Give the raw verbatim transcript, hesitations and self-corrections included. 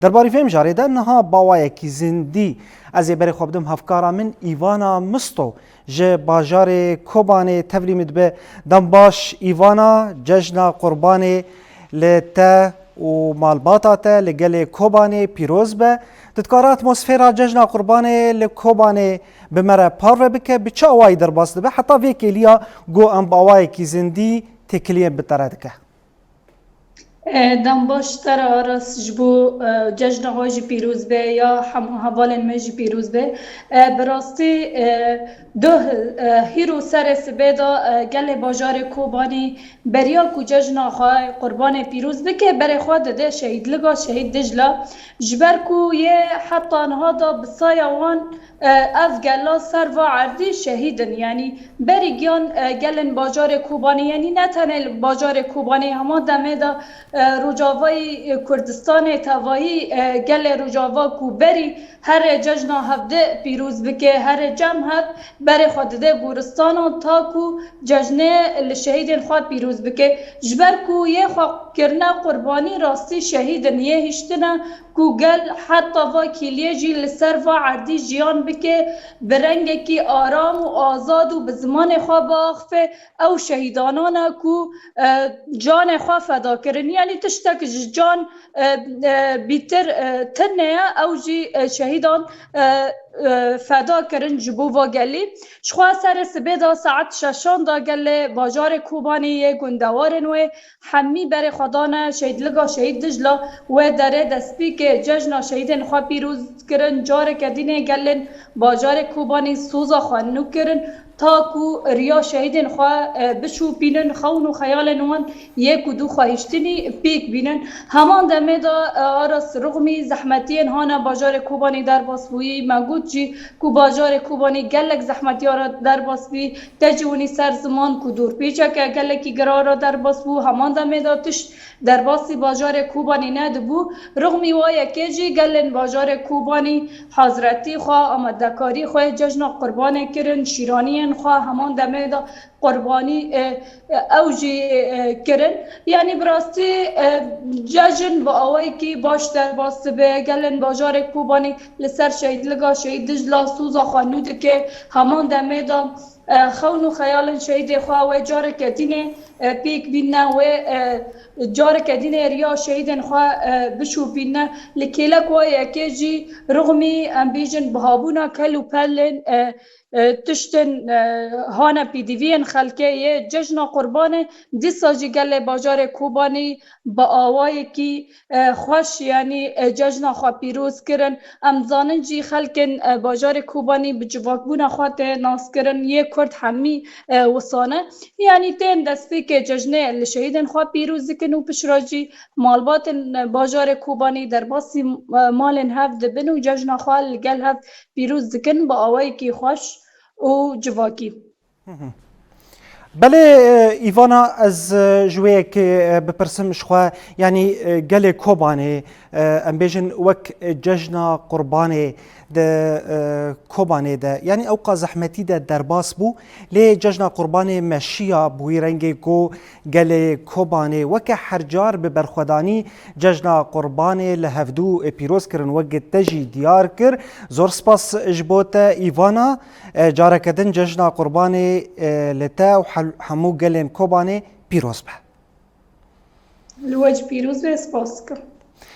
Derbarî vê mijarê de niha bi awayekî zindî ez ê berê xwe bidim hevkara min Îvana Misto ji bajarê Kobanê tevlî min dibe. Dem baş Îvana, cejna Qurbanê li te û malbata te, li gelê Kobanê pîroz be. Tu dikare atmosfera cejna Qurbanê li Kobanê bi me re parve bike, bi çi awayî derbas dibe? Heta vê kêliya ku em bi awayekî zindî têkiliyên bi te re dike. E, dem baş te re Aras ji bo, e, cejna we jî pîroz be ya hemû hevalên me jî pîroz be. E, bi rastî, e, doh, e, hîro serê sibê de, e, gelê bajarê Kobanî beriya ku cejna xwe Qurbanê pîroz bike, berê xwe dide şehîdliga Şehîd Dicla. Ji ber ku yê heta niha de bi saya wan, e, ev gela ser va erdî şehîd in. Yanî berî giyan, e, gelên bajarê Kobanê, yanî ne tenê li bajarê Kobanê, hema demê de, e, Rojavayî, e, Kurdistanê tevayî, e, gelê Rojava ku berî here cejna hevdî pîroz bike, here cem hev berê xwe dide goristanan ta ku cejnê li şehîdên xwe pîroz bike. Ji ber ku yê xwe kirine qurbanî rastî şehîd in, yê hiştine ku gel heta va kêliyê jî li ser va erdî jiyan bike, bi rengekî aram û azad û bi zimanê xwe biaxife, ew şehîdanan e ku, e, canê xwe feda kirin. Yanî tiştek ji can, e, e, bîtir, e, tune ye, ew jî, e, şehîdan, e, e, feda kirin ji bo va gelî. Ji xwe serê sibê de saet şeşan de gelê bajarê Kobanê yê gundewarên wê hemî berê xwe dane şehîdliga Şehîd Dicla, wê derê destpêkê cejna şehîdên xwe pîroz kirin. Careke dînê gelên bajarê Kobanî soza xwe nû kirin, ta ku riya şehîdên xwe, e, bişopînin, xewn û xeyalên wan yê ku dû xwe hiştinî pêk bînin. Heman demê de, e, Aras rixmî zehmetiyên hane bajarê Kobanî derbas bûyî. Me got jî ku bajarê Kobanî gelek zehmetiya re derbas bî. Te jî winî ser ziman ku dorpêçeke gelekî giran re derbas bû. Heman demê de tişt derbasî bajarê Kobanî nedibû. Rixmî wa yekê jî gelên bajarê Kobanî hazretî xwe, amadekarî xwe cejna qurbanê kirin, şîraniyên xwe heman demê de qurbanî, e, e, ew jî, e, kirin. Yanî bi rastî, e, cejn bi awayekî baş derbas dibe. Gelên bajarê Kobanî li ser şehîdliga Şehîd Dicla soza xwe nû dike. Heman demê de, e, xewn û xeyalên şehîdê xwe wê careke dînê, e, pêk bîne, wê, e, careke dînê riya şehîdên xwe, e, bişopîne. Li kêlek wa yekê jî rixmî, em bêjin, bihabûna kel û pelên, e, e, tiştên, e, hane pêdiviyên xelkê yê cejna Qurbanê, dîsa jî gelê bajarê Kobanî bi awayekî, e, xweş, yanî, e, cejna xwe pîroz kirin. Em zanin jî xelkên, e, bajarê Kobanî bi civakbûna xwe tê naskirin, yê Kurd hemî, e, wisa ne. Yanî tên destpêkê cejnê li şehîdên xwe pîroz dikin û piştre jî malbatên, e, bajarê Kobanî derbasî, e, malên hev dibin û cejna xwe li gel hev pîroz dikin bi awayekî xweş û civakî. Belê, e, Îvana, ez, e, ji wê yekê, e, bipirsim ji xwe, yanî, e, gelê Kobanê, e, em bêjin wek cejna Qurbanê di, e, Kobanê de, yanî ewqa zehmetî de derbas bû, lê cejna Qurbanê meşiya bi wî rengê ku gelê Kobanê weke her car bi berxwedanî cejna Qurbanê li hevdû pîroz kirin, wek te jî diyar kir. Zor spas ji bo te, Îvana. E, careke din cejna Qurbanê, e, li te û hel-, hemû gelên Kobanê pîroz be. Li we jî pîroz be, spas dikim.